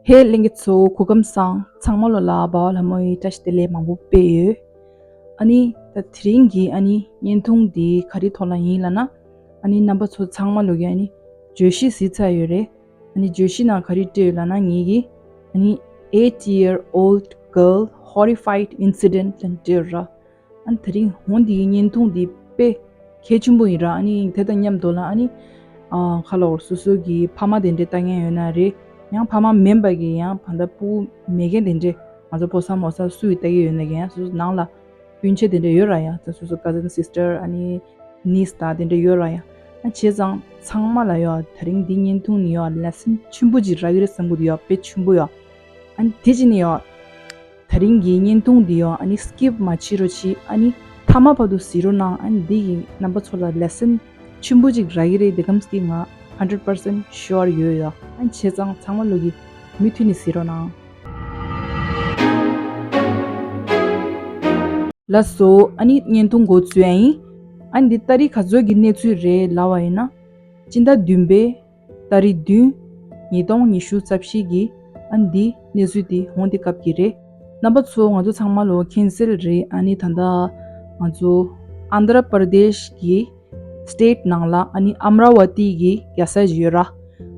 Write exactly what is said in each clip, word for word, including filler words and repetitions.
ཧེ་ལྷན་རྒྱས་ཚོ་སྐུ་ཁམས་བཟང་། ཚང་མ་ལོ་ལ་འབའ་བ་ལྷ་མོ་ཡི་བཀྲ་ཤིས་བདེ་ལེགས་མང་པོ་སྤེལ་ཡོད། ཨ་ནི་ད་དེ་རིང་གི་ཨ་ནི་བརྙན་ཐུང་འདི་ག་རེ་ཐོག་ལ་ཡིན་ལབ་ན། ཨ་ནི་རྣམ་པ་ཚོ་ཚང་མ་ལོ་གི་ཨ་ནི་བརྗོད་གཞི་གཟིགས་ཚར་ཡོད་རེད། ཨ་ནི་བརྗོད་གཞི་ནང་ག་རེ་བྲིས་ཡོད་ལབ་ན། ངེད་ཀྱི་ཨ་ནི་eight year old girl horrified incident ལབ་བྲིས་ཡོད་ར། ཨ་ནི་དེ་རིང་འོང་འདི་ཡི་བརྙན་ཐུང་འདི་དཔེ་གལ་ཆེན་པོ་ཡིན་ར། ཨ་ནི་དེ་དང་མཉམ་དུ་ལ་ཨ་ནི་ཨ་ཁ་ལོ་སོ་སོ་གི་ཕ་མ་དེ་འདྲས་ལྟ་མཁན་ཡོད་ན་རེད། ཡང་ཕ་མ་མིན་པ་གི་ཡང་ཕ་མ་སྤུ་གུ་མེད་མཁན་དེ་འདྲས། ང་ཚོ་ཕོ་གསར་མོ་གསར་སུ་ཡིས་ལྟ་གི་ཡོད་ན་གི་ཡང་སོ་སོ་ནང་ལ་སྤུན་མཆེད་དེ་འདྲས་ཡོད་ར། ཡང་སོ་སོ་cousin sister ཨ་ནི་niece དང་དེ་འདྲས་ཡོད་ར། ཡང་ཨ་བྱས་ཙང་ཚང་མ་ལ་ཡོ་དེ་རིང་འདི་བརྙན་ཐུང་ནི་ཡོ་lesson ཆེན་པོ་ཅིག་རག་གི་རེད་བསམ་གི་འདུག་ཡོ། དཔེ་ཆེན་པོ་ཡོ། ཨ་ནི་དེ་ཅི་ནི་ཡོ། དེ་རིང་གི་བརྙན་ཐུང་འདི་ཡང་ཨ་ནི་skip མ་བྱེད་རོགས་གྱིས། ཨ་ནི་མཐའ་མ་བར་དུ་གཟིགས་རོགས་གནང་། ཨ་ནི་འདི་ཡིས་རྣམ་པ་ཚོ་ལ་lesson ཆེན་པོ་ཅིག་རག་གི་རེད། དེ་གམ་སྐྱིད་ང་hundred percent sure ཡོད་ཡ། ཨ་ནི་བྱས་ཙང་ཚང་མ་ལོ་གི་མུ་མཐུད་ནས་གཟིགས་རོགས་གནང་། ལགས་སོ། ཨ་ནི་བརྙན་ཐུང་འགོ་བཙུགས་ཡ་ཡིན། ཨ་ནི་འདི་ཏ་རིག་ག་ཚོད་ཀྱི་གནས་ཚུལ་རེད་ལབ་པ་ཡིན་ན། སྤྱི་ཟླ་བདུན་པའི་ཏ་རིག་བདུན། ཉིས་སྟོང་ཉི་ཤུ་རྩ་བཞི་གི་ཨ་ནི་འདི་གནས་ཚུལ་འདི་འོང་འདི་སྐབས་ཀྱི་རེད། རྣམ་པ་ཚོ་ང་ཚོ་ཚང་མ་ལོ་མཁྱེན་གསལ་རེད། ཨ་ནི་ད་ལྟ་ང་ཚོ་ཨན་དྷ་ར་པར་དེཤ་གི་state ནང་ལ་ཨ་ནི་ཨམ་ར་ཝ་ཏི་གི་རྒྱལ་ས་ཞིག་ཡོད་ར།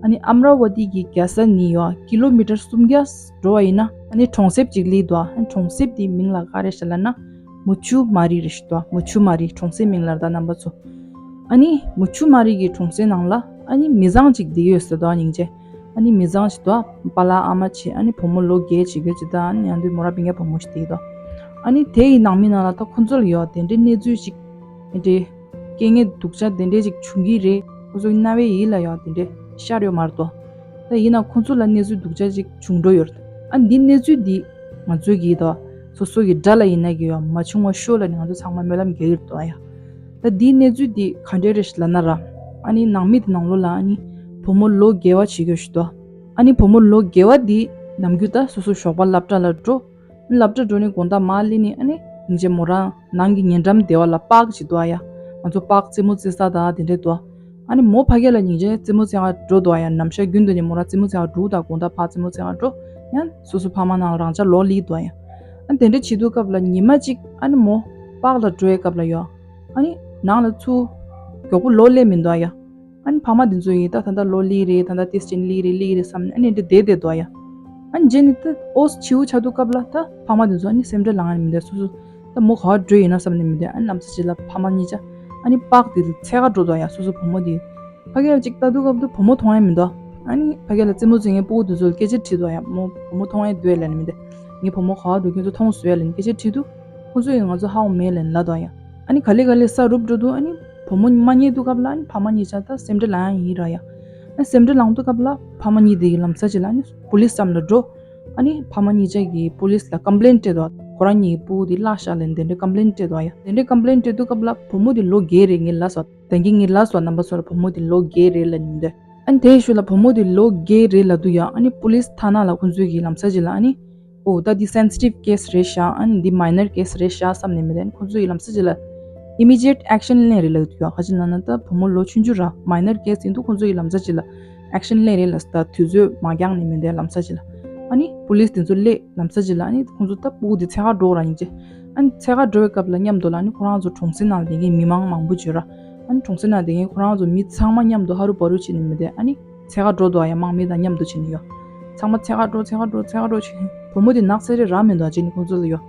ཨ་ནི་ཨམ་ར་ཝ་ཏི་གི་རྒྱལ་ས་ནི་ཡོ་ཀི་ལོ་མི་ཊར་སུམ་བརྒྱ་འགྲོ་བ་ཡིན་ན་ཨ་ནི་གྲོང་གསེབ་ཅིག་སླེབས་འདུག་ཨ་ནི་གྲོང་གསེབ་དེའི་མིང་ལ་ག་རེ་ཟེར་ལབ་ན། མུ་ཆུ་མ་རི་རེད་ཤག་འདུག་མུ་ཆུ་མ་རི་གྲོང་གསེབ་མིང་ལ་ད་རྣམ་པ་ཚོ། ཨ་ནི་མུ་ཆུ་མ་རི་གི་གྲོང་གསེབ་ནང་ལ་ཨ་ནི་མི་ཚང་ཅིག་བསྡད་ཡོད་ཟེར་འདུག་སྙིང་རྗེ། ཨ་ནི་མི་ཚང་ཞིག་འདུག་པཱ་ལགས་ཨ་མ་བྱས། ཨ་ནི་བུ་མོ་ལོ་བརྒྱད་ཅིག་ཡོད་ཅིག་ད་ཨ་ནི་ཡང་དུས་མོ་ར་སྤུན་ཀྱག་བུ་མོ་ཞིག་བསྡད་འདུག་ཨ་ནི་དེ་ཡི་ནང་མི་ནང་ལ་ད་ཁོ་ཚོ་ལ་ཡོ་དེ་འདྲའི་གནས་ཚུལ་ཅིག་དེ་འདྲའི་རྐྱེན་ངན་སྡུག་ཅག་དེ་འདྲས་ཅིག་བྱུང་གི་རེད། ཁོ་ཚོའི་རྣ་བའི་ཡིད་ལ་ཡང་དེ་འདྲས་ཤར་ཡོད་མ་རེད་དོ། ད་ཡིན་ན་ཁོ་ཚོ་ལ་གནས་ཚུལ་སྡུག་ཅག་ཅིག་བྱུང་འགྲོ་ཡོད་རེད། ཨ་འདི་གནས་ཚུལ་འདི་ང་ཚོའི་གི་ད་སོ་སོ་གི་དགྲ་ལ་ཡིན་ན་གི་ཡང་མ་བྱུང་བ་ཤོག་ལབ་ནས་ང་ཚོ་ཚང་མ་སྨོན་ལམ་རྒྱག་གི་རེད་དོ་ཡ། ད་འདིའི་གནས་ཚུལ་འདི་ག་འདྲས་རེད་ལབ་ན་ར། ཨ་ནི་ནང་མི་དེ་ནང་ལོགས་ལ་ཨ་ནི་བུ་མོ་ལོ་བརྒྱད་པ་ཅིག་ཡོད་ཤག་དོ། ཨ་ནི་བུ་མོ་ལོ་བརྒྱད་པ་འདི་ནམ་རྒྱུན་ད་སོ་སོ་ཞོགས་པ་སློབ་གྲྭ་ལ་འགྲོ། སློབ་གྲྭ་འགྲོ་ནས་དགོང་དག་མར་སླེབས་ནས་ཨ་ནི་སྙིང་རྗེ་མོ་རང་ནང་གི་ཉེ་འགྲམ་སྡེ་བ་ལ་པཱརཀ་ཅིག་འདུག་ཨ་ཡ། ང་ཚོ་པཱརཀ་རྩེད་མོ་རྩེ་ས་དང་དེ་འདྲས་འདུག་ཨ་ནི་མོ་ཕ་གི་ལ་སྙིང་རྗེ་རྩེད་མོ་རྩེ་ག་འགྲོ་འདུག་ཨ་ཡ། ནམ་ཞག་རྒྱུན་དུ་ནས་མོ་རང་རྩེད་མོ་རྩེ་ག་འགྲོ་དང་དགོང་དག་ཕར་རྩེད་མོ་རྩེ་ག་འགྲོ། ཡང་སོ་སོ་ཕ་མ་ནང་ལ་རང་ཅག་ལོག་སླེབས་འདུག་ཨ་ཡ། ཨ་ནི་དེ་འདྲས་བྱེད་དུས་སྐབས་ལ་ཉི་མ་གཅིག་ཨ་ནི་མོ་པཱརཀ་ལ་འགྲོ་བའི་སྐབས་ལ་ཡོ། ཨ་ནི་ནང་ལ་ཚུར་མགྱོགས་པོ་ལོག་སླེབས་མི་འདུག་ཨ་ཡ། ཨ་ནི་ཕ་མ་དེ་ཚོ་ཡིས་ད་ད་ལྟ་ལོག་སླེབས་རེད། ད་ལྟ་ཏིས་ཅན་སླེབས་རེད་སླེབས་རེད་བསམ་ནས་ཨ་ནི་འདི་བསྡད་བསྡད་འདུག་ཨ་ཡ། ཨ་ནི་རྗེས་ནས་ད་ཨོ་བྱིའུ་ཆགས་དུས་སྐབས་ལ་ད་ཕ་མ་དེ་ཚོ་ཨ་ནི་སེམས་ཁྲལ་ལངས་ནས་མི་འདུག་སོ་སོ་ད་མོ་ག་བར་འགྲོ་ཡིན་ན་བསམ་ནས་མི་འདུག་ཨ་ནི་ལམ་སང་ཅིག་ལ་ཕ་མ་གཉིས་ཆ་ཨ་ནི་པཱརཀ་དེ་ལ་འཚོལ་ག་འགྲོ་འདུག་ཨ་ཡ། སོ་སོ་བུ་མོ་དེ་ཕ་གི་ལ་ཅིག་ལྟ་དུས་སྐབས་དུ་བུ་མོ་མཐོང་ཡ་མི་འདུག་ཨ་ནི་ཕ་གི་ལ་རྩེད་མོ་རྩེ་མཁན་སྤུ་གུ་དེ་ཚོ་ལ་སྐད་ཆ་དྲིས་འདུག་ཨ་ཡ། མོ་བུ་མོ་མཐོང་ཡ་འདུག་ཨ་ལབ་ནས་མི་འདུག་ངའི་བུ་མོ་ག་བར་འདུག་ཁྱོད་ཚོ་མཐོང་སོང་ཨ་ལབ་ནས་སྐད་ཆ་དྲིས་དུས། ཁོ་ཚོ་ཡིས་ང་ཚོ་ཧ་གོ་མེད་ལབ་ནས་ལབ་འདུག་ཨ་ཡ། ཨ་ནི་ག་ལེ་ག་ལེ་ས་རུབ་འགྲོ་དུས་ཨ་ནི་བུ་མོ་མ་རྙེད་དུས་སྐབས་ལ་ཨ་ནི་ཕ་མ་གཉིས་ཆ་ད་སེམས་ཁྲལ་ལངས་ཡ་ཡིན་ར་ཡ། ཨ་ནི་སེམས་ཁྲལ་ལངས་དུས་སྐབས་ལ་ཕ་མ་གཉིས་དེ་གི་ལམ་སང་ཅིག་ལ་ཨ་ནི་པུ་ལིས་འགྲམ་ལ་འགྲོ། ཨ་ནི་ཕ་མ་གཉིས་ཆ་གིས་པུ་ལིས་ལ་ཀམ་པི་ལེན་སྤྲད་འདུག་ཁོ་རང་གཉིས་ཀྱི་སྤུ་གུ་དེ་བརླགས་ཤག་ལབ་ནས་དེ་འདྲའི་ཀམ་པི་ལེན་སྤྲད་འདུག་ཨ་ཡ། དེ་འདྲའི་ཀམ་པི་ལེན་སྤྲད་དུས་སྐབས་ལ་བུ་མོ་དེ་ལོ་བརྒྱད་རེད་ངས་ལབ་སོང་། ད་གིན་ངས་ལབ་སོང་རྣམ་པ་ཚོ་ལ་བུ་མོ་དེ་ལོ་བརྒྱད་རེད་ལབ་ནས་མི་འདུག་ཨ་ནི་དེའི་ཤུལ་ལ་བུ་མོ་དེ་ལོ་བརྒྱད་རེད་ལབ་དུས་ཡང་ཨ་ནི་པུ་ལིས་ཐ་ན་ལ་ཁོང་ཚོས་ཀྱི་ལམ་སང་ཅིག་ལ་ཨ་ནི། ཨོ་ད་འདི་སེན་སི་ཊིབ་ཀེ་སི་རེད་ཤག་ཨ་ནི་འདི་མའི་ནར་ཀེ་སི་རེད་ཤག་བསམ་ནས་མི་འདུག་ཁོང་ཚོས་ཀྱི་ལམ་སང་ཅིག་ལ་ཨི་མི་ཌི་ཡེཊ་ཨེག་ཤན་ལེན་རེད་ལབ་དུས་ཡང་ག་ཅི་ལབ་ན་ད་བུ་མོ་ལོ་ཆུང་ཆུང་ར་མའི་ནར་ཀེ་སི་ཡིན་དུས་ཁོང་ཚོས་ཀྱི་ལམ་སང་ཅིག་ལ་ཨེག་ཤན་ལེན་རེད་ལབ་ད་དུས་ཚོད་མ་འགྱངས་ནས་མི་འདུག་ལམ་སང་ཅིག་ལ་ཨ་ནི་པུ་ལིས་དེ་ཚོ་སླེབས་ལམ་སང་ཅིག་ལ་ཨ་ནི་ཁོང་ཚོ་ད་སྤུ་གུ་དེ་འཚོལ་ག་འགྲོ་ར་ཡིན་ཅེ་ཨ་ནི་འཚོལ་ག་འགྲོ་བའི་སྐབས་ལ་མཉམ་དུ་ལ་ཨ་ནི་ཁོ་རང་ཚོ་གྲོང་གསེབ་ནང་ལ་བསྡད་མཁན་མི་མང་མང་པོ་ཅིག་ཡོད་ར། ཨ་ནི་གྲོང་གསེབ་ནང་བསྡད་མཁན་ཁོ་རང་ཚོ་མི་ཚང་མ་མཉམ་དུ་ཧ་རུ་བ་རུ་བྱས་ནས་མི་བསྡད་ཨ་ནི་འཚོལ་ག་འགྲོ་འདུག་ཨ་ཡ། དམག་མི་དང་མཉམ་དུ་བྱས་ནས་ཡོད། ཚང་མ་འཚོལ་ག་འགྲོ་འཚོལ་ག་འགྲོ་འཚོལ་ག་འགྲོ་བྱས་བུ་མོ་དེ་ནག་ཚ་རེ་རག་མི་འདུག་ཨ་ཅེ་ནི་ཁོང་ཚོ་ལ་ཡོད།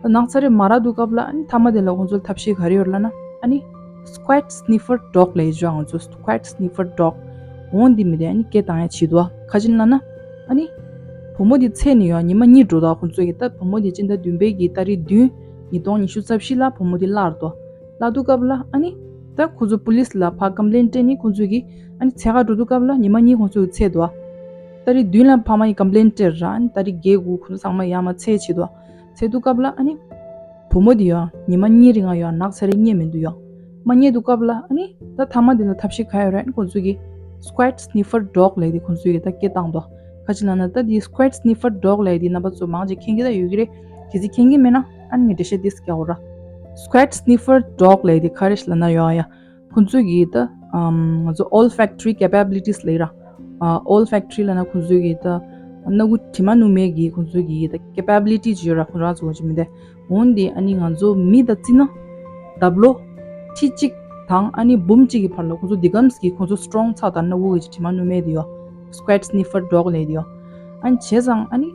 ད་ནག་ཚ་རེ་མ་རག་དུས་སྐབས་ལ་ཨ་ནི་མཐའ་མ་དེ་ལ་ཁོང་ཚོ་ལ་ཐབས་ཤེས་ག་རེ་ཡོད་ལབ་ན་ཨ་ནི་སི་ཀུ་ཝེཊ་སི་ནི་ཕར་ཌོག་ལབ་ཡོད་ཅོ་ང་ཚོ་སི་ཀུ་ཝེཊ་སི་ནི་ཕར་ཌོག་འོང་འདི་མི་དེ་ཨ་ནི་སྐད་བཏང་ཡ་བྱེད་འདུག་ཨ། ག་ཅི་ལབ་ན་ཨ་ནི་བུ་མོ་དེ་འཚོལ་ནས་ཡོད་ཉི་མ་གཉིས་འགྲོ་འདུག་ཨ། ཁོང་ཚོ་གི་ད་བུ་མོ་དེ་སྤྱི་ཟླ་བདུན་པའི་གི་ཏ་རིག་བདུན་ཉིས་སྟོང་ཉི་ཤུ་རྩ་བཞི་ལ་བུ་མོ་དེ་བརླགས་འདུག་ལབ་དུས་སྐབས་ལ་ཨ་ནི། ད་ཁོ་ཚོ་པུ་ལིས་ལ་ཕར་ཀམ་པི་ལེན་སྤྲད་ནི་ཁོ་ཚོ་གིས་ཨ་ནི་འཚོལ་ག་འགྲོ་དུས་སྐབས་ལ་ཉི་མ་གཉིས་ཁོ་ཚོ་གིས་འཚོལ་འདུག་ཏ་རིག་བདུན་ལ་ཕ་མ་ཡིས་ཀམ་པི་ལེན་སྤྲད་ར་ཨ་ནི་ཏ་རིག་བརྒྱད་དགུ་ཁོ་ཚོ་ཚང་མ་ཡར་མར་འཚོལ་བྱེད་འདུག་འཚོལ་དུས་སྐབས་ལ་ཨ་ནི། བུ་མོ་དེ་ཡང་ཉི་མ་གཉིས་རིང་ཡང་ནགས་ཚལ་རེ་རྙེད་མི་འདུག་ཡང་། མ་རྙེད་དུས་སྐབས་ལ་ཨ་ནི། ད་མཐའ་མ་དེ་ལ་ཐབས་ཤེས་ག་ཡོད་རེད་ཨ་ནི་ཁོ་ཚོ་གིས་སི་ཀུ་ཝེཊ་སི་ནི་ཕར་ཌོག་ལབ་དེ་ཁོ་ཚོ་གིས་ད་སྐད་བཏང་འདུག་ག་ཅི་ལབ་ན་ད་དེ་སི་ཀུ་ཝེཊ་སི་ནི་ཕར་ཌོག་ལབ་དེ་རྣམ་པ་ཚོ་མང་ཆེ་མཁྱེན་གྱི་ད་ཡོད་ཀྱི་རེད། གལ་སྲིད་མཁྱེན་གྱི་མེད་ན་ཨ་ནི་ངས་འགྲེལ་བཤད་ཏོག་ཙམ་རྒྱག་དགོས་ར། སི་ཀུ་ཝེཊ་སི་ནི་ཕར་ཌོག་ལབ་དེ་ག་རེ་ལབ་ན་ཡོང་ཡ། ཁོ་ཚོ་གིས་ད་ཨམ་ང་ཚོ་ཨོལ་ཕེག་ཊོ་རི་ཀེ་པེ་བི་ལི་ཊིས་ལབ་ར། ཨོལ་ཕེག་ཊོ་རི་ལབ་ན་ཁོ་ཚོ་གིས་ད་ སྣ་ཁུག་དྲི་མ་ནུབ་མེད་ཀྱི་ཁོང་ཚོའི་གི་ད་ཀེ་པེ་བི་ལི་ཊི་ཅིག་ཡོད་ར། ཁོང་རང་ཚོ་གོ་ཅི་མི་འདུག་འོན་ཏེ་ཨ་ནི་ང་ཚོ་མི་དང་བརྩིས་ན་འདབ་ལོ་ཁྲི་གཅིག་དང་ཨ་ནི་འབུམ་གཅིག་གི་བར་ལ་ཁོང་ཚོ་འདི་གམ་གི་ཁོང་ཚོ་སི་ཊོང་ཚ་དང་སྣ་ཁུག་གི་དྲི་མ་ནུབ་མེད་དེ་ཡོད། Squat Sniffer Dog ལབ་དེ་ཡོད། ཨ་ནི་བྱས་ཙང་ཨ་ནི་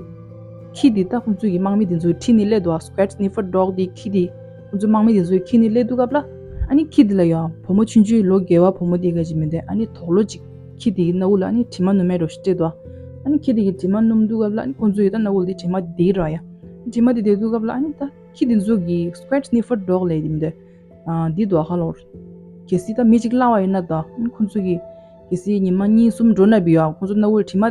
ཁྱི་འདི་ད་ཁོང་ཚོའི་གི་དམག་མི་དེ་ཚོའི་ཁྲིད་ནི་སླེབས་འདུག Squat Sniffer Dog དེ་ཁྱི་དེ་ཁོང་ཚོའི་དམག་མི་དེ་ཚོའི་ཁྱི་ནི་སླེབས་དུས་སྐབས་ལ་ཨ་ནི་ཁྱི་དེ་ལ་ཡང་བུ་མོ་ཆུང་ཆུང་ལོ་བརྒྱད་པ་བུ་མོ་དེ་ག་ཅི་མི་འདུག་ཨ་ནི་དོག་ལོ་གཅིག་ཁྱི་དེ་གི་སྣ་ཁུག་ལ་ཨ་ནི་དྲི་མ་ནུབ་མེད་འགྲོ་ཞིག་སྤྲད་འདུག་ཨ་ནི་ཁྱི་དེ་གི་དྲི་མ་ནུབ་དུས་སྐབས་ལ་ཨ་ནི་ཁོང་ཚོའི་ད་སྣ་ཁུག་དེ་དྲི་མ་དེ་ར་ཡ། དྲི་མ་དེ་དེ་དུས་སྐབས་ལ་ཨ་ནི་ད་ཁྱི་དེ་ཚོ་གི་Squat Sniffer Dog ལབ་དེ་མི་འདུག་ཨ་འདི་འདུག་ཧ་ལོ། གལ་སྲིད་ད་མི་གཅིག་བརླག་པ་ཡིན་ན་ད་ཁོང་ཚོ་གི་གལ་སྲིད་ཉི་མ་གཉིས་གསུམ་འགྲོ་ན་བི་ཡོད། ཁོང་ཚོ་སྣ་ཁུག་དྲི་མ་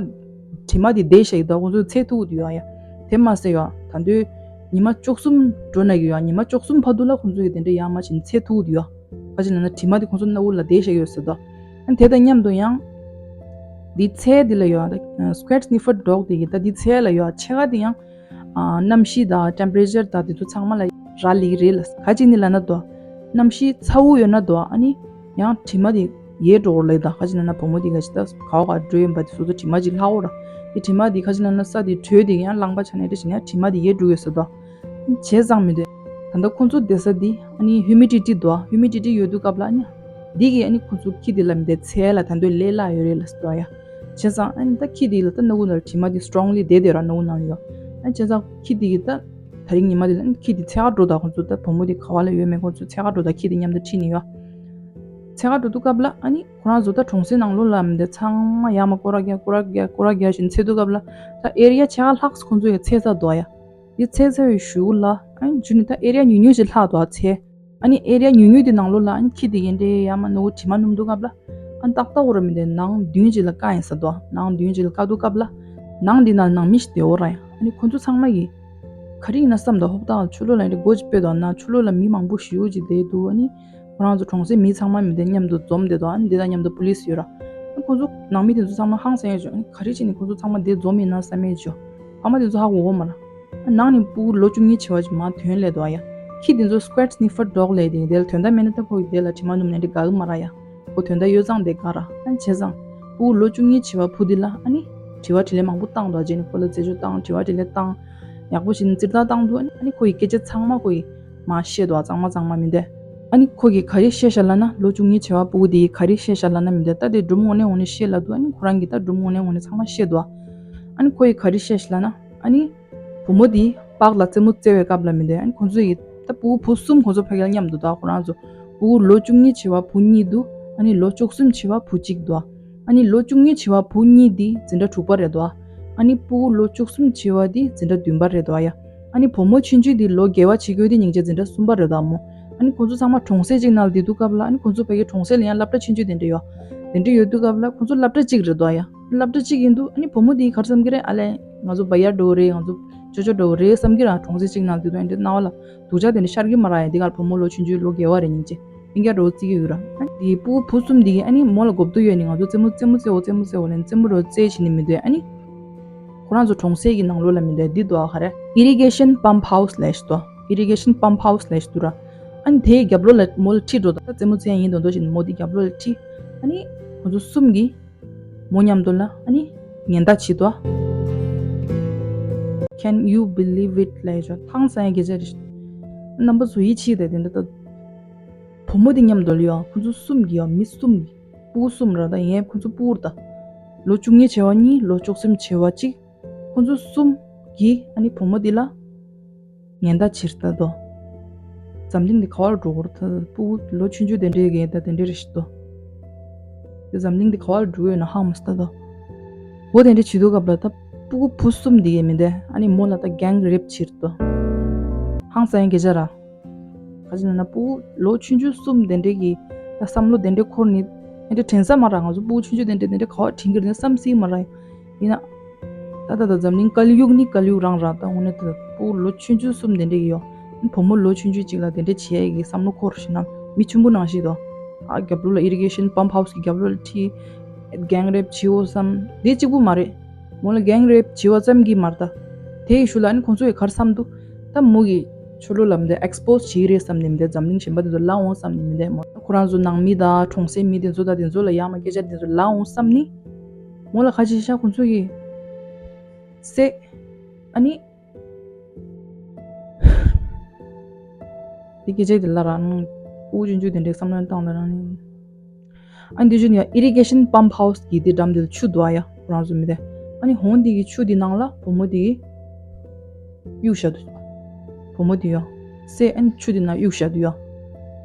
དྲི་མ་དེ་བསྡད་ཤག་ཡིན་ད་ཁོང་ཚོ་ཚད་ཐུག་དུ་ཡོད་ཡ། དེ་མ་ཟད་ཡོད་ད་དུང་ཉི་མ་བཅུ་གསུམ་འགྲོ་ན་གི་ཡོད། ཉི་མ་བཅུ་གསུམ་བར་དུ་ལ་ཁོང་ཚོ་གི་དེ་འདྲ་ཡང་མ་བྱིན་ཚད་ཐུག་དུ་ཡོད། ག་ཅི་ལབ་ན་དྲི་མ་དེ་ཁོང་ཚོ་སྣ་ཁུག་ལ་བསྡད་ཤག་ཡོད་ཟེར་ད། ཨ་དེ་དང་མཉམ་དུ་ཡང་འདི་ཚད་འདི་ལ་ཡོད་ད། Squat Sniffer Dog དེ་གི་ད་འདི་ཚད་ལ་ཡོད་ཕྱེད་ཀ་དེ་ཡང་ཨ་གནམ་གཤིས་དང་ཊེམ་པེ་རེ་ཅར་དང་དེ་ཚོ་ཚང་མ་ལ་རག་ལས་ཀྱི་རེད་ལ། ག་ཅི་ནི་ལབ་ན་དོ། གནམ་གཤིས་ཚ་བོ་ཡོད་ན་དོ་ཨ་ནི་ཡང་དྲི་མ་དེ་ཡལ་འགྲོ་གི་རེད་ལ། ད་ག་ཅི་ལབ་ན་བུ་མོ་དེ་ག་ཅི་ད་ག་བ་ག་འགྲོ་ཡིན་པ་དེ་སོ་སོ་དྲི་མ་ཅིག་ལྷག་འོ་ར། དེ་དྲི་མ་དེ་ག་ཅི་ལབ་ན་ས་དེ་དྲོད་དེ་ཡང་རླངས་པ་ཆགས་ནས་དེ་བྱས་ན་དྲི་མ་དེ་ཡལ་འགྲོ་གི་ཡོད་ཟེར་དོ། བྱས་ཙང་མི་འདུག་ད་ལྟ་ཁོང་ཚོ་བསྡད་ས་དེ་ཨ་ནི་ཧིའུ་མི་ཌི་ཊི་དོ། ཧིའུ་མི་ཌི་ཊི་ཡོད་དུས་སྐབས་ལ་ཨ་ནི་འདི་གི་ཨ་ནི་ཁོང་ཚོ་ཁྱི་དེ་ལ་མི་འདུག་ཚད་ལ་ད་དུང་ལས་སླ་ཡོད་རེད་ལ་ཟེར་དོ་ཡ། བྱས་ཙང་ཨ་ནི་ད་ཁྱི་དེ་ལ་ད་སྣ་ཁུག་ནང་དྲི་མ་དེ་སི་ཊོང་ལི་བསྡད་བསྡད་ར་སྣ་ཁུག་ནང་ཡོད། ཨ་བྱས་ཙང་ཁྱི་དེ་གི་ད་དེ་རིང་ཉི་མ་དེ་ལ་ཨ་ནི་ཁྱི་དེ་འཚོལ་ག་འགྲོ་ད། ཁོང་ཚོ་ད་བུ་མོ་དེ་ག་བ་ལ་ཡོད་མེད་ཁོང་ཚོ་འཚོལ་ག་འགྲོ་ད། ཁྱི་དེ་མཉམ་དུ་ཁྲིད་ནི་ཡོད། འཚོལ་ག་འགྲོ་དུས་སྐབས་ལ་ཨ་ནི་ཁོ་རང་ཚོ་ད་གྲོང་གསེབ་ནང་ལོགས་ལ་མི་འདུག་ཚང་མ་ཡར་མར་སྐོར་ར་རྒྱག་སྐོར་ར་རྒྱག་སྐོར་ར་རྒྱག་བཞིན་འཚོལ་དུས་སྐབས་ལ་ད་ཨེ་རི་ཡ་ཕྱེད་ཀ་ལྷག་ཁོང་ཚོ་ཡང་འཚོལ་ཚར་འདུག་ཡ། དེ་འཚོལ་ཚར་བའི་གཞུག་ལ་ཨ་ནི་རྗེས་ནས་ད་ཨེ་རི་ཡ་ཉུང་ཉུང་ཞིག་ལྷག་འདུག་ཨ་འཚོལ། ཨ་ནི་ཨེ་རི་ཡ་ཉུང་ཉུང་དེ་ནང་ལོགས་ལ་ཨ་ནི་ཁྱི་དེ་གི་འདྲའི་ཡར་མར་སྣ་ཁུག་དྲི་མ་སྣོམ་དུས་སྐབས་ལ་ཨ་ནི་ཏག་ཏག་འོ་ར་མི་འདུག་ནང་མདུན་ཅིག་ལ་བཀག་ཡིན་ཟེར་འདུག་ནང་མདུན་ཅིག་ལ་བཀག་དུས་སྐབས་ལ་ནང་དེ་ནང་ནང་མི་ཞིག་བསྡད་འོ་ར་ཡ། ཨ་ནི་ཁོ་ཚོ་ཚང་མ་གི་ག་རེ་ཡིན་ན་བསམ་འདུག་ཧོབ་ཏག་ལ་ཕྱི་ལོགས་ལ་འདྲ་སྒོ་ཅིག་ཕྱེ་འདུག་ན་ཕྱི་ལོགས་ལ་མི་མང་པོ་ཞེ་པོ་ཅིག་བསྡད་འདུག་ཨ་ནི་ཁོ་རང་ཚོ་གྲོང་གསེབ་མི་ཚང་མ་མི་འདུག་མཉམ་དུ་འཛོམས་བསྡད་འདུག་ཨ་ནི་དེ་དང་མཉམ་དུ་པུ་ལིས་ཡོད་ར། ཨ་ཁོ་ཚོ་ནང་མི་དེ་ཚོ་ཚང་མ་ཧང་སང་ཡོད་ཅོ། ཨ་ནི་ག་རེ་བྱས་ནས་ཁོ་ཚོ་ཚང་མ་འདིར་འཛོམས་ཡིན་ན་བསམ་ཡོད་ཅོ། ཕ་མ་དེ་ཚོ་ཧ་གོ་གོ་མ་ར། ཨ་ནང་ནས་སྤུ་གུ་ལོ་བཅུ་གཉིས་བྱས་པ་ཅིག་མར་ཐོན་སླེབས་འདུག་ཡ། ཁྱི་དེ་ཚོ་Squat Sniffer Dog ལབ་དེ་དེ་ལ་དོན་དག་མེད་ན་ད་ཁོ་གི་དེ་ལ་དྲི་མ་སྣོམ་ནས་འདི་དགའ་གི་མ་ར་ཡ། ཁོ་དོན་དག་ཡོད་ཙང་དེ་དགའ་ར། ཨ་ནི་བྱས་ཙང་སྤུ་གུ་ལོ་བཅུ་གཉིས་བྱས་པ་བུ་དེ་ལ་ཨ་ནི་དྲི་བ་དྲིས་ལན་མང་པོ་བཏང་འདུག་རྗེས་ནས་ཁོ་ལ་རྩད་གཅོད་བཏང་དྲི་བ་དྲིས་ལན་བཏང་། ཡག་པོ་ཞིག་ནས་རྩིས་རྟགས་བཏང་འདུག་ཨ་ནི་ཨ་ནི་ཁོ་ཡི་སྐད་ཆ་ཚང་མ་ཁོ་ཡི་མར་བཤད་འདུག་གཙང་མ་གཙང་མ་མི་འདུག་ཨ་ནི་ཁོ་གིས་ག་རེ་བཤད་ཤག་ལབ་ན་ལོ་བཅུ་གཉིས་བྱས་པ་སྤུ་གུ་དེ་ཡིས་ག་རེ་བཤད་ཤག་ལབ་ན་མི་འདུག་ད་དེ་སྒྲུང་དངོས་གནས་དངོས་གནས་བཤད་ལབ་འདུག་ཨ་ནི་ཁོ་རང་གིས་ད་སྒྲུང་དངོས་གནས་དངོས་གནས་ཚང་མ་བཤད་འདུག་ཨ་ནི་ཁོ་ཡིས་ག་རེ་བཤད་ཤག་ལབ་ན་ཨ་ནི་བུ་མོ་དེ་པཱག་ལ་རྩེད་མོ་རྩེ་བའི་སྐབས་ལ་མི་འདུག་ཨ་ནི་ཁོ་ཚོ་ཡིས་ད་སྤུ་གུ་བུ་གསུམ་ཁོ་ཚོ་ཕ་གིར་མཉམ་དུ་འདུག་ཁོ་རང་ཚོ་སྤུ་གུ་ལོ་བཅུ་གཉིས་བྱས་པ་བུ་གཉིས་འདུག་ཨ་ནི་ལོ་བཅུ་གསུམ་བྱས་པ་བུ་གཅིག་འདུག་ཨ་ནི་ལོ་བཅུ་གཉིས་བྱས་པ་བུ་གཉིས་དེ་འཛིན་གྲྭ་དྲུག་པ་རེད་འདུག་ཨ་ནི་སྤུ་གུ་ལོ་བཅུ་གསུམ་བྱས་པ་དེ་འཛིན་གྲྭ་བདུན་པ་རེད་འདུག་ཡ། ཨ་ནི་བུ་མོ་ཆུང་ཆུང་དེ་ལོ་བརྒྱད་པ་བྱེད་དགོས་དེ་སྙིང་རྗེ་འཛིན་གྲྭ་གསུམ་པ་རེད་འདུག་མོ། ཨ་ནི་ཁོ་ཚོ་ཚང་མ་གྲོང་གསེབ་ཅིག་ནང་ལ་བསྡད་དུས་སྐབས་ལ་ཨ་ནི་ཁོ་ཚོ་ཕ་གི་གྲོང་གསེབ་ལ་ཡང་སློབ་གྲྭ་ཆུང་ཆུང་དེ་འདྲ་ཡོད། དེ་འདྲ་ཡོད་དུས་སྐབས་ལ་ཁོ་ཚོ་སློབ་གྲྭ་གཅིག་རེད་འདུག་ཡ། སློབ་གྲྭ་གཅིག་ཡིན་དུས་ཨ་ནི་བུ་མོ་དེ་ག་རེ་བསམ་གི་རེད། ཨ་ལས་ང་ཚོ་བ་ཡར་འགྲོ་གི་རེད། ང་ཚོ་ཅོ་ཅོ་འགྲོ་གི་རེད་བསམ་གི་ར། གྲོང་གསེབ་ཅིག་ནང་ལ་བསྡད་དུས་ཨ་འདྲ་སྣང་བ་ལ་སྡུག་ཅག་དེ་འདྲ་ཤར་གི་མ་རེད་ཡ། དེ་གར་བུ་མོ་ལོ་ཆུང་ཆུང་ལོ་བརྒྱད་པ་རེད་སྙིང་རྗེ། སྙིང་རྗེ་འདྲ་བོ་བརྩི་གི་ཡོད་ར། ཨ་ནི་དེ་སྤུ་གུ་བུ་གསུམ་དེ་གིས་ཨ་ནི་མོ་ལ་གོ་བསྡུར་ཡོད་ནི་ང་ཚོ་རྩེད་མོ་རྩེད་མོ་རྩེའོ་རྩེད་མོ་རྩེའོ་ལབ་ནས་རྩེད་མོ་འདྲ་བོ་རྩེ་བྱེད་ནི་མི་འདུག་ཨ་ནི་ཁོ་རང་ཚོ་གྲོང་གསེབ་ཀྱི་ནང་ལོགས་ལ་མི་འདུག་འདི་འདུག་ཨ་ག་རེ། Irrigation Pump House ལབ་ཞིག་འདུག Irrigation Pump House ལབ་ཞིག་འདུག་ར། ཨ་ནི་དེའི་རྒྱབ་ལོགས་ལ་མོ་ལ་ཁྲིད་འགྲོ་ད། ད་རྩེད་མོ་རྩེ་ཡ་ཡིན་མདོག་མདོག་བྱས་ནས་མོ་དེ་རྒྱབ་ལོགས་ལ་ཁྲིད། ཨ་ནི་ཁོ་ཚོ་གསུམ་གྱིས་མོ་མཉམ་དུ་ལ་ཨ་ནི་ཉེན་བརྡ་བྱེད་དོ། Can you believe it ལབ་ཡ་ཅོ་ཐང་སང་ཡ་སྐད་ཆ་རེད། རྣམ་པ་ཚོ་ཡིད་ཆེས་དང་དེ་འདྲ་ད། བུ་མོ་དེ་མཉམ་དུ་ལ་ཡོད་ཁོ་ཚོ་གསུམ་གྱིས་ཡོད་མི་གསུམ་གྱིས། སྤུ་གུ་གསུམ་ར་ད་ཡིན་ཁོ་ཚོ་སྤུ་གུ་ར་ད། ལོ་བཅུ་གཉིས་བྱས་པ་གཉིས་ལོ་བཅུ་གསུམ་བྱས་པ་གཅིག་ཁོ་ཚོ་གསུམ་གྱིས་ཨ་ནི་བུ་མོ་དེ་ལ་ཉེན་བརྡ་བྱེད་ད་དོ། འཛམ་གླིང་འདི་ག་བར་འགྲོ་གོ་ར་ད། སྤུ་གུ་ལོ་ཆུང་ཆུང་དེ་འདྲའི་གི་ད་དེ་འདྲའི་རེ་ཞིག་དོ། འཛམ་གླིང་འདི་ག་བར་འགྲོ་ཡོད་ན་ཧང་མ་སྟ་དོ། འོ་དེ་འདྲ་བྱེད་དུས་སྐབས་ལ་ད་སྤུ་གུ་བུ་གསུམ་འདི་གི་མི་འདུག་ཨ་ནི་མོ་ལ་ད་གེང་རེབ་བྱེད་དོ། ཧང་སང་ཡ་སྐད་ཆ་ར། ག་ཅི་ན་ན་སྤུ་གུ་ལོ་ཆུང་ཆུང་གསུམ་དེ་འདྲའི་གི་ད་བསམ་བློ་དེ་འདྲའི་འཁོར་ནི་དེ་འདྲ་དྲན་ས་མ་རག་ང་ཚོ་སྤུ་གུ་ཆུང་ཆུང་དེ་འདྲ་དེ་འདྲ་ག་བ་དྲན་གི་རེད་བསམ་སྲིད་མ་རག་ཡིན་ན། ད་ད་ད་འཛམ་གླིང་ཀལ་ཡུག་ནི་ཀལ་ཡུག་རང་ར། ད་དངོས་གནས་ད་སྤུ་གུ་ལོ་ཆུང་ཆུང་གསུམ་དེ་འདྲའི་གི་ཡོད། བུ་མོ་ལོ་ཆུང་ཆུང་གཅིག་ལ་དེ་འདྲ་བྱེད་ཡ་གི་བསམ་བློ་འཁོར་ཞིག་ན་མི་ཆུང་པོ་ནང་བཞིན་དོ། ཨ་རྒྱབ་ལོགས་ལ་Irrigation Pump House གི་རྒྱབ་ལོགས་ལ་ཁྲིད། གེང་རེབ་བྱེད་འོ་བསམ་དེ་གཅིག་པུ་མ་རེད། མོ་ལ་གེང་རེབ་བྱེད་པ་ཙམ་གྱིས་མ་རེད་ད། དེ་ཡི་ཤུལ་ལ་ཨ་ནི་ཁོང་ཚོ་ཡི་ག་རེ་བསམ་འདུག་ད་མོ་གི་ཕྱི་ལོགས་ལ་མི་འདུག་ཨེགས་པོ་སི་བྱེད་ཀྱི་རེད་བསམ་ནི་མི་འདུག་འཛམ་གླིང་གཞན་པ་དེ་ཚོ་ལབ་འོང་བསམ་ནི་མི་འདུག་མོ་ཁོ་རང་ཚོ་ནང་མི་དང་གྲོང་གསེབ་མི་དེ་ཚོ་དང་དེ་ཚོ་ལ་ཡར་མར་སྐད་ཆ་དེ་ཚོ་ལབ་འོང་བསམ་ནི། མོ་ལ་ཁ་ཅིག་ཤ་ཁོང་ཚོ་གི་ སེ། ཨ་ནི། དེ་སྐད་ཆ་དེ་ལ་རང་ཕྲུ་གུ་ཆུང་ཆུང་དེ་འདྲའི་བསམ་བློ་བཏང་ད་རང་ནི། ཨ་ནི་དེ་བཞིན་ཡང་ཨི་རི་གེ་ཤན་པམ་ཧའུ་སི་གི་དེ་འགྲམ་དེ་ལ་ཆུ་འདུག་ཨ་ཡ། ཁོ་རང་ཚོ་མི་དེ། ཨ་ནི་ཧོན་དེ་གི་ཆུ་དེ་ནང་ལ་བུ་མོ་དེ་གི་གཡུག་བཞག་འདུག་བུ་མོ་དེ་ཡ། སེ། ཨ་ནི་ཆུ་དེ་ནང་གཡུག་བཞག་འདུག་ཡ།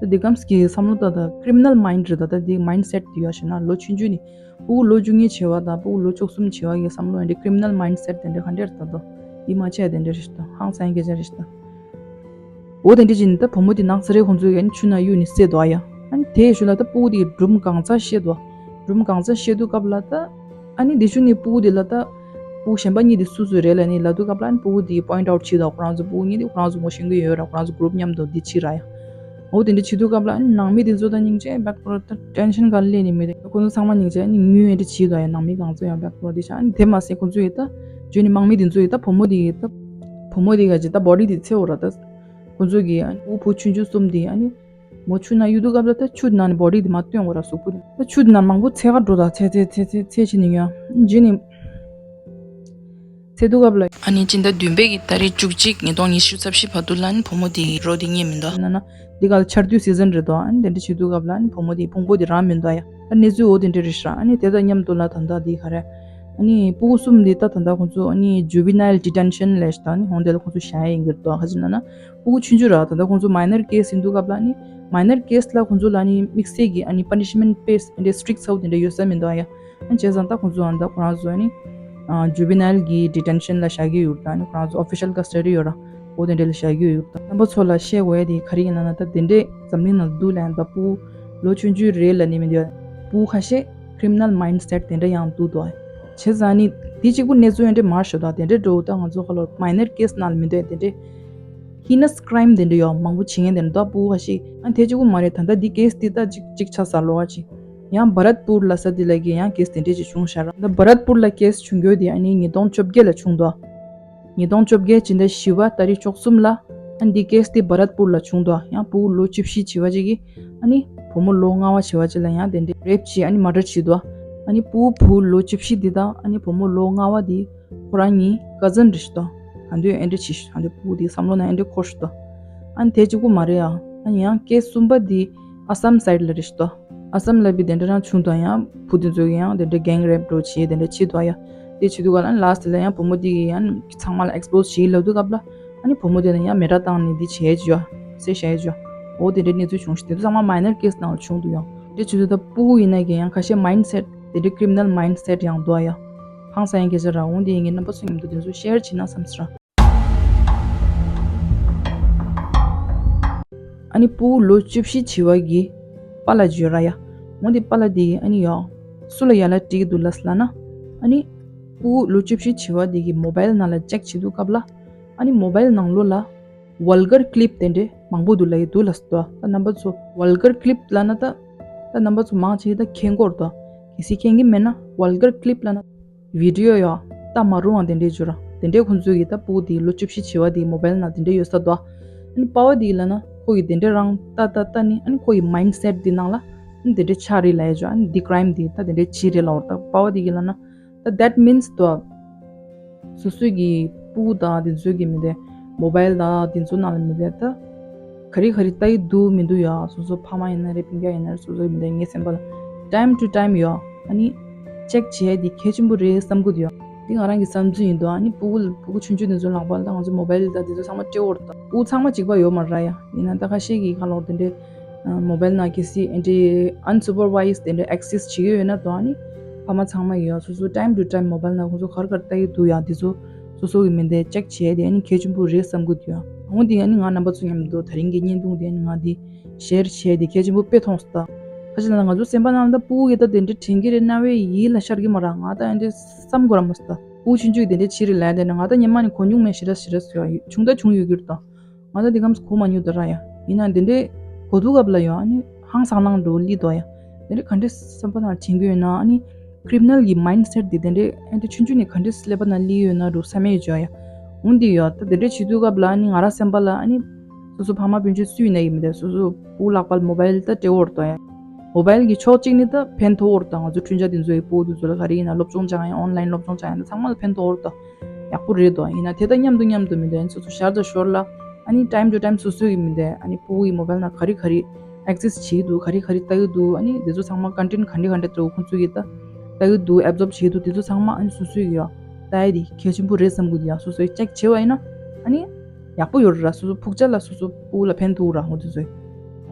ད་དེ་གམ་སྐྱེ་བསམ་བློ་ད་ད་ཀི་རི་མི་ནལ་མའིན་ཌི་རེད། ད་ད་དེ་མའིན་སེ་ཊི་དེ་ཡ་ཞེ་ན་ལོ་ཆུང་ཆུང་ནི། ཕྲུ་གུ་ལོ་བཅུ་གཉིས་བྱེ་བ་དང་ཕྲུ་གུ་ལོ་བཅུ་གསུམ་བྱེ་བ་གི་བསམ་བློ་ཨེ་འདྲ་ཀི་རི་མི་ནལ་མའིན་སེ་ཊི་དེ་འདྲ་ག་འདྲ་རེད་ད་དོ། ཡིད་མ་ཆེས་དེ་འདྲ་རེད་ད། ཧང་སང་སྐད་ཆ་རེད་ད། འོ་དེ་འདྲ་བྱས་ནས་ད་བུ་མོ་དེ་ནགས་ཚལ་རེ་ཁོང་ཚོས་ཡང་ཆུ་ནང་གཡུག་ནས་བསད་འདུག་ཨ་ཡ། ཨ་ནི་དེའི་ཤུལ་ལ་ད་ཕྲུ་གུ་དེ་གི་སྒྲུང་གང་ཚང་བཤད་འདུག་སྒྲུང་གང་ཚང་བཤད་དུས་སྐབས་ལ་ད། ཨ་ནི་དེ་ཤུལ་ནས་ཕྲུ་གུ་དེ་ལ་ད། ཕྲུ་གུ་གཞན་པ་གཉིས་དེ་སུ་སུ་རེད་ལབ་ནས་ལབ་དུས་སྐབས་ལ་ཨ་ནི་ཕྲུ་གུ་དེ་པོ་ཡིན་ཊི་ཨའུ་ཊི་བྱས་འདུག་ཁོ་རང་ཚོ་ཕྲུ་གུ་གཉིས་དེ་ཁོ་རང་ཚོ་ངོ་ཤེས་ཀྱི་ཡོད་ར། ཁོ་རང་ཚོ་གུ་རུབ་མཉམ་དུ་དེ་ཕྱིན་ར་ཡ། འོ་དེ་འདྲ་བྱེད་དུས་སྐབས་ལ་ཨ་ནི་ནང་མི་དེ་ཚོ་དང་སྙིང་རྗེ་བེག་པོ་ར་ད་ཊེན་ཤན་ག་ལ་ལས་ནི་མེད་དེ། ཁོ་ཚོ་ཚང་མ་སྙིང་རྗེ་ཨ་ནི་ངུས་ཨེ་འདྲ་བྱེད་དོ་ཡ། ནང་མི་གང་ཚོ་ཡང་བེག་པོ་ར་དེ་ཤ། ཨ་ནི་དེ་མ་ཟད་ཁོ་ཚོ་ཡི་ད་བརྗོད་ནི་དམག་མི་དེ་ཚོ་ཡི་ད་བུ་མོ་དེ་ཡི་ད་བུ་མོ་དེ་ག་ཅི་ད་བོ་ཌི་དེ་འཚོལ་འོ་ར། ད་ཁོ་ཚོ་གི་ཨ་ནི་ཕྲུ་གུ་ཆུང་ཆུང་གསུམ་དེ་ཨ་ནི་མོ་ཆུ་ནང་གཡུག་དུས་སྐབས་ལ་ད་ཆུ་ནང་ནས་བོ་ཌི་དེ་མ་བཏོན་འོ་ར། གཟུགས་པོ་དེ་ད་ཆུ་དེ་ནང་མང་པོ་འཚོལ་ག་འགྲོ་ད་འཚོལ་འཚོལ་འཚོལ་འཚོལ་འཚོལ་བྱས་ནས་ཡོང་། རྗེས་ནས། ཚེ་སྡུག་སྐབས་ལ། ཨ་ནི་སྤྱི་ཟླ་བདུན་པའི་གི་ཏ་རིག་བཅུ་གཅིག་ཉིས་སྟོང་ཉི་ཤུ་རྩ་བཞི་བར་དུ་ལ་ནི་བུ་མོ་དེའི་རོ་དེ་རྙེད་མི་འདུག་ན་ན། འདི་ག་ལ་ཆར་དུས་སི་ཛན་རེད་དོ། ཨ་ནི་དེ་འདྲ་བྱེད་དུས་སྐབས་ལ་ཨ་ནི་བུ་མོ་དེའི་ཕུང་པོ་དེ་རག་མི་འདུག་ཡ། ཨ་གནས་ཚུལ་འོ་དེ་འདྲ་རེད་ཤག་ཨ་ནི་དེ་དང་མཉམ་དུ་ལ་ད་ལྟ་དེ་ག་རེ། ཨ་ནི་ཕྲུ་གུ་གསུམ་དེ་ད་ད་ལྟ་ཁོང་ཚོ་ཨ་ནི་ཇུ་ཝི་ནལ་ཌི་ཊེན་ཤན་ལབ་ཤག་ད་ཨ་ནི་ཧོན་དེ་ལ་ཁོང་ཚོ་བཞག་ཡ་ཡིན་གྱི་རེད་དོ། ཁ་ཅིག་ན་ན། ཕྲུ་གུ་ཆུང་ཆུང་ར། ད་ལྟ་ཁོང་ཚོ་མའི་ནར་ཀེ་སི་ཡིན་དུས་སྐབས་ལ་ཨ་ནི་མའི་ནར་ཀེ་སི་ལ་ཁོང་ཚོ་ལ་ཨ་ནི་དམིགས་བསལ་གྱི་ཨ་ནི་པ་ནི་ཤི་མེན་ཊི་ཕེས་ཨ་ནི་སི་ཊིག་ཚ་བོ་དེ་འདྲ་ཡོད་ས་མི་འདུག་ཡ། ཨ་ནི་བྱས་ཙང་ད་ཁོང་ཚོ་ཨ་ད་ཁོ་རང་ཚོ་ཨ་ནི་ཇུ་ཝི་ནལ་གྱི་ཌི་ཊེན་ཤན་ལ་བཞག་གི་ཡོད་རེད། ད་ཨ་ནི་ཁོ་རང་ཚོ་ཨོ་ཕི་ཤལ་ཀ་སི་ཊ་ཌི་ཡོད་ར། འོ་དེ་འདྲ་ལ་བཞག་གི་ཡོད་རེད། ད་རྣམ་པ་ཚོ་ལ་བཤད་དགོས་ཡ་དེ་ག་རེ་ཡིན་ན་ན། ད་དེ་འདྲས་འཛམ་གླིང་ནང་འདུག་ལབ་ཡ་ད་ཕྲུ་གུ་ལོ་ཆུང་ཆུང་རེད་ལབ་ནས་མི་འདུག་ཡ། ཕྲུ་གུ་ཁ་ཤས་ཀི་རི་མི་ནལ་མའིན་ཌི་སེ་ཊི་དེ་འདྲ་ཡང་འདུག་འདུག་ཡ། བྱས་ཙང་ཨ་ནི་དེ་གཅིག་པུ་གནས་ཚུལ་ཡང་འདྲ་མ་ཤོད་ད། དེ་འདྲས་འགྲོ་ད་ང་ཚོ་ཁ་ལོ་མའི་ནར་ཀེ་སི་ནང་ལ་མི་འདུག་ཡ། དེ་འདྲས་ཧི་ནས་ཀི་རའིམ་དེ་འདྲ་ཡོད་མང་པོ་བྱེད་མཁན་དེ་འདྲ་འདུག་ཕྲུ་གུ་ཁ་ཤས། ཨ་ནི་དེ་གཅིག་པུ་མ་རེད། ད་ལྟ་འདི་ཀེ་སི་འདི་ད་གཅིག་གཅིག་ཆགས་ཚར་ལོ་ཨ་ཅིག་ཡང་བྷ་རད་པུར་ལབ་ས་འདི་ལ་གི་ཡང་ཀེ་སི་དེ་འདྲས་ཅིག་བྱུང་ཤག་ར། ད་བྷ་རད་པུར་ལ་ཀེ་སི་བྱུང་རྒྱུ་དེ་ཨ་ནི་ཉིས་སྟོང་བཅོ་བརྒྱད་ལ་བྱུང་འདུག་ཉིས་སྟོང་བཅོ་བརྒྱད་སྤྱི་ཟླ་བཞི་པ་ཏ་རིག་བཅུ་གསུམ་ལ་ཨ་ནི་འདི་ཀེ་སི་དེ་བྷ་རད་པུར་ལ་བྱུང་འདུག་ཡང་ཕྲུ་གུ་ལོ་བཅུ་བཞི་བྱེད་པ་ཅིག་གིས་ཨ་ནི་བུ་མོ་ལོ་ལྔ་པ་བྱེད་པ་ཅིག་ལ་ཡང་དེ་འདྲས་རེབ་བྱས་ཨ་ནི་མར་ཌར་བྱས་འདུག་ཨ་ནི་ཕྲུ་གུ་ལོ་བཅུ་བཞི་འདི་དང་ཨ་ནི་བུ་མོ་ལོ་ལྔ་པ་འདི་ཁོ་རང་གཉིས་ཀ་ཛིན་རེད་ཤག་འདུག་ཨ་འདུས་ཨེ་འདྲས་བྱས་ཤག་ཨ་འདུས་ཕྲུ་གུ་འདི་བསམ་བློ་ནང་ཨེ་འདྲས་འཁོར་ཤག་འདུག་ཨ་ནི་དེ་གཅིག་པུ་མ་རེད་ཨ། ཨ་ནི་ཡང་ཀེ་སི་གསུམ་པ་འདི་ཨ་སམ་སའིཌ་ལ་རེད་ཤག་འདུག་ཨ་སམ་ལ་བི་དེ་འདྲ་རང་བྱུང་དང་ཡང་ཕྲུ་གུ་དེ་ཚོ་གི་ཡང་དེ་འདྲ་གེང་རེབ་འགྲོ་བྱས་དེ་འདྲ་བྱེད་འདུག་ཡ། དེ་བྱེད་དུས་ག་ལ་ལཱ་སི་ཊི་ལ་ཡང་བུ་མོ་དེ་གི་ཡང་ཚང་མ་ལ་ཨེག་སི་པོ་སི་བྱེད་ལབ་དུས་སྐབས་ལ་ཨ་ནི་བུ་མོ་དེ་ལ་ཡང་མེ་སྲེག་བཏང་ནས་འདི་བྱས་བྱས་ཡ་ཟེར་བྱས་བྱས་འོ་དེ་འདྲའི་གནས་ཚུལ་བྱུང་ཤག་དེ་ཚོ་ཚང་མ་མའི་ནར་ཀེ་སི་ནང་ལ་བྱུང་འདུག་ཡ། དེ་བྱེད་དུས་ད་ཕྲུ་གུ་ཡིན་ན་གི་ཡང་ཁ་ཤས་མའིན་ཌི་སེ་ཊི་དེ་འདྲའི་ཀི་རི་མི་ནལ་མའིན་ཌི་སེ་ཊི་ཡང་འདུག་ཡ། ཧང་སང་ཡ་སྐད་ཆ་ར། འོ་དེ་ཡིན་གི་རྣམ་པ་ཚོ་མཉམ་དུ་དེ་ཚོ་ཤེར་བྱེད་ན་བསམ་ཟེར། ཨ་ནི་ཕྲུ་གུ་ལོ་བཅུ་བཞི་བྱེད་པ་གི་པཱ་ལགས་ཅིག་ཡོད་ར་ཡ། འོ་དེ་པཱ་ལགས་དེ་ཨ་ནི་ཡ་སུ་ལ་ཡ་ལ་དྲིས་འདུག་ལབ་ལབ་ན། ཨ་ནི་ཕྲུ་གུ་ལོ་བཅུ་བཞི་བྱེད་པ་དེ་གི་མོ་བྷའིལ་ནང་ལ་ཅེག་བྱེད་དུས་སྐབས་ལ་ཨ་ནི་མོ་བྷའིལ་ནང་ལོགས་ལ་ཝལ་གར་ཀི་ལིབ་དེ་འདྲས་མང་པོ་འདུག་ལབ་ཡི་འདུག་ལབ་སོང་། ད་རྣམ་པ་ཚོ་ཝལ་གར་ཀི་ལིབ་ལབ་ན་ད་ད་རྣམ་པ་ཚོ་མང་ཆེ་ད་མཁྱེན་གྱི་ཡོད་རེད། ད་གལ་སྲིད་མཁྱེན་གྱི་མེད་ན་ཝལ་གར་ཀི་ལིབ་ལབ་ན། བི་ཌི་ཡོ་ཡོད། ལྟ་མ་རུང་བ་དེ་འདྲས་བྱུང་ར། དེ་འདྲས་ཁོང་ཚོ་གི་ད་ཕྲུ་གུ་དེ་ལོ་བཅུ་བཞི་བྱེད་པ་དེ་མོ་བྷའིལ་ནང་དེ་འདྲས་ཡོད་ས་འདུག་ཨ་ནི་པ་ཕ་དེ་ལབ་ན་ཁོ་གི་དེ་འདྲས་རང་ལྟ་ལྟ་ལྟ་ནི་ཨ་ནི་ཁོ་གི་མའིན་ཌི་སེ་ཊི་དེ་ནང་ལ་ཨ་ནི་དེ་འདྲས་ཆགས་རེད་ལབ་ཡ་ཅོ། ཨ་ནི་འདི་ཀི་རའིམ་དེ་ད་དེ་འདྲས་བྱེད་རེད་ལབ་པ་རེད། ད་པ་ཕ་དེ་གི་ལབ་ན་ད་that means འདུག་སོ་སོའི་གི་ཕྲུ་གུ་དང་དེ་ཚོའི་གི་མི་དེ་མོ་བྷའིལ་དང་དེ་ཚོ་ནང་ལ་མི་དེ་ད། ག་རེ་ག་རེ་ལྟ་ཡི་འདུག་མི་འདུག་ཡ། སོ་སོ་ཕ་མ་ཡིན་ན་རེད། སྤུན་ཀྱག་ཡིན་ན་རེད། སོ་སོ་ཡིན་ན་ངའི་སེམས་པ་ལ་time to time ཡ་ཨ་ནི་ཅེག་བྱེད་ཡ་དེ་གལ་ཆེན་པོ་རེད་བསམ་གི་འདུག་ཡ། འདི་ང་རང་གི་བསམ་ཚུལ་ཡིན་འདུག་ཨ་ནི་ཕྲུ་གུ་ཕྲུ་གུ་ཆུང་ཆུང་དེ་ཚོ་ལག་པ་ལ་ད་ང་ཚོ་མོ་བྷའིལ་དང་དེ་ཚོ་ཚང་མ་སྤྲད་འོར་ད་ཕྲུ་གུ་ཚང་མ་གཅིག་པ་ཡོད་མ་རེད་ཡ། ཡིན་ན་ད་ཁ་ཤས་ཀྱིས་ཁ་ལོག་དེ་འདྲའི་མོ་བྷའིལ་ནང་གལ་སྲིད་ཨེ་འདྲའི་unsupervised དེ་འདྲའི་ཨེག་སེ་སི་བྱེད་ཀྱི་ཡོད་ན་ད་ཨ་ནི་ཕ་མ་ཚང་མ་ཡོད་སོ་སོ་time to time མོ་བྷའིལ་ནང་ཁོང་ཚོ་ག་རེ་ག་རེ་ལྟ་ཡི་འདུག་ཡ་དེ་ཚོ། སོ་སོ་གི་མི་དེ་ཅེག་བྱས་དེ་ཨ་ནི་གལ་ཆེན་པོ་རེད་བསམ་གི་འདུག་ཡ། འོ་འདི་ཨ་ནི་ང་རྣམ་པ་ཚོ་མཉམ་དུ་དེ་རིང་གི་བརྙན་ཐུང་དེ་ཨ་ནི་ང་འདི་ཤེར་བྱས་དེ་གལ་ཆེན་པོ་དཔེ་མཐོང་སོང་ད། ཁ་ཅིག་ལ་ང་ཚོ་སེམས་པ་ནང་ལ་ད་ཕྲུ་གུ་གི་ད་དེ་འདྲ་དྲན་གི་རེད་རྣ་བའི་ཡིད་ལ་ཤར་གི་མ་རེད། ང་ད་ཨ་འདྲ་བསམ་དགོས་ར་མ་སོང་ད། ཕྲུ་གུ་ཆུང་ཆུང་གི་དེ་འདྲ་བྱེད་རེད་ལབ་ཡ་དེ་ནི་ང་ད་སྔོན་མ་ནས་གོ་མྱོང་མེད་ཞེ་དྲག་ཞེ་དྲག་ཡོད་བྱུང་ད་བྱུང་ཡོད་གི་རེད་ད། ང་ད་འདི་གམ་གོ་མ་མྱོང་ད་ར་ཡ། ཡིན་ན་འདི་འདྲའི་གོ་དུས་སྐབས་ལ་ཡང་ཨ་ནི་ཧང་སང་ནང་འགྲོ་ལི་དོ་ཡ། འདི་འདྲའི་ག་འདྲའི་བསམ་པ་ནང་དྲན་གྱི་ཡོད་ན་ཨ་ནི་ཀི་རི་མི་ནལ་གྱི་མའིན་ཌི་སེ་ཊི་འདི་འདི་འདྲའི་ཨ་འདྲའི་ཆུང་ཆུང་ནས་ག་འདྲའི་ཀླད་པ་ནང་སླེབས་ཡོད་ན་འགྲོ་བསམ་ཡས་བྱོས་ཡ། འོན་ཏེ་ཡ་ད་འདི་འདྲའི་བྱེད་དུས་སྐབས་ལ་ཨ་ནི་ང་རང་སེམས་པ་ལ་ཨ་ནི་སོ་སོ་ཕ་མ་སྤུན་མཆེད་སུ་ཡིན་ན་ཡིན་མི་དེ་སོ་སོ་ཕྲུ་གུ་ལག་པ་ལ་མོ་བྷའིལ་ད་སྤྲད་འོར་དོ་ཡ། མོ་བྷའིལ་གྱི་ཕྱོགས་གཅིག་ནས་ད་ཕན་ཐོགས་འོར་དང་ང་ཚོ་ཁྲུན་ཆ་དེ་ཚོ་ཡི་ཕྲུ་གུ་དེ་ཚོ་ལ་ག་རེ་ཡིན་ན་སློབ་སྦྱོང་སྦྱང་ཡ་ཨོན་ལ་ཡིན་སློབ་སྦྱོང་སྦྱང་ཡ་ད་ཚང་མ་ལ་ཕན་ཐོགས་འོར་དང་། ཡག་པོ་རེད་དོ། ཡིན་ན་དེ་དང་མཉམ་དུ་མཉམ་དུ་མི་འདུག་ཨ་ནི་སོ་སོ་ཤར་དང་ཤོར་ལ། ཨ་ནི་time to time སོ་སོའི་གི་མི་འདུག་ཨ་ནི་སྤུ་གུ་གི་མོ་བལ་ནང་ག་རེ་ག་རེ་access བྱེད་ཀྱི་འདུག་ག་རེ་ག་རེ་ལྟ་གི་འདུག་ཨ་ནི་དེ་ཚོ་ཚང་མ་content ག་འདྲ་ག་འདྲ་འདྲ་བོ་ཁོང་ཚོ་གི་ད་ལྟ་གི་འདུག absorb བྱེད་ཀྱི་འདུག་དེ་ཚོ་ཚང་མ་ཨ་ནི་སོ་སོའི་གི་ཡ་ལྟ་ཡ་དེ་གལ་ཆེན་པོ་རེད་བསམ་གི་འདུག་ཡ། སོ་སོས་check བྱེད་པ་ཡིན་ན་ཨ་ནི་ཡག་པོ་ཡོད་རེད་ར། སོ་སོ་ཕུགས་ཆ་ལ་སོ་སོ་སྤུ་གུ་ལ་ཕན་ཐོགས་ར། འོ་དེ་ཚོ་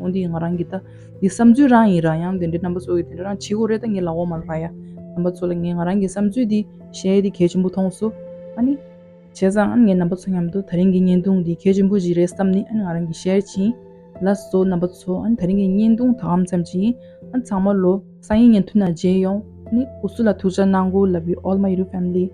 འོ་འདི་ང་རང་གི་ད་འདི་བསམ་ཚུལ་རང་ཡིན་ར། ཡང་དེ་འདྲའི་རྣམ་པ་ཚོ་གི་དེ་འདྲ་རང་བྱེད་དགོས་རེད། ད་ངས་ལབ་དགོས་མ་རེད་ར་ཡ། རྣམ་པ་ཚོ་ལ་ངས་ང་རང་གི་བསམ་ཚུལ་འདི་བཤད་ཡ་དེ་གལ་ཆེན་པོ་མཐོང་སོང་། ཨ་ནི་བྱས་ཙང་ཨ་ནི་ངས་རྣམ་པ་ཚོ་མཉམ་དུ་ད་རིང་གི་བརྙན་ཐུང་འདི་གལ་ཆེན་པོ་ཞིག་རེད་བསམ་ནས་ཨ་ནི་ང་རང་གིས་share བྱིན། ལགས་སོ་རྣམ་པ་ཚོ། ཨ་ནི་ད་རིང་གི་བརྙན་ཐུང་ད་གམ་ཙམ་ཅིག་ཡིན། ཨ་ནི་ཚང་མ་ལོ་སང་ཉིན་ཉིན་ཐུན་ན་མཇལ་ཡོང་། ཨ་ནི་འུ་སུ་ལ་ཐུགས་ཅག་གནང་དགོས་ལབ་ཡོད། All my YouTube family།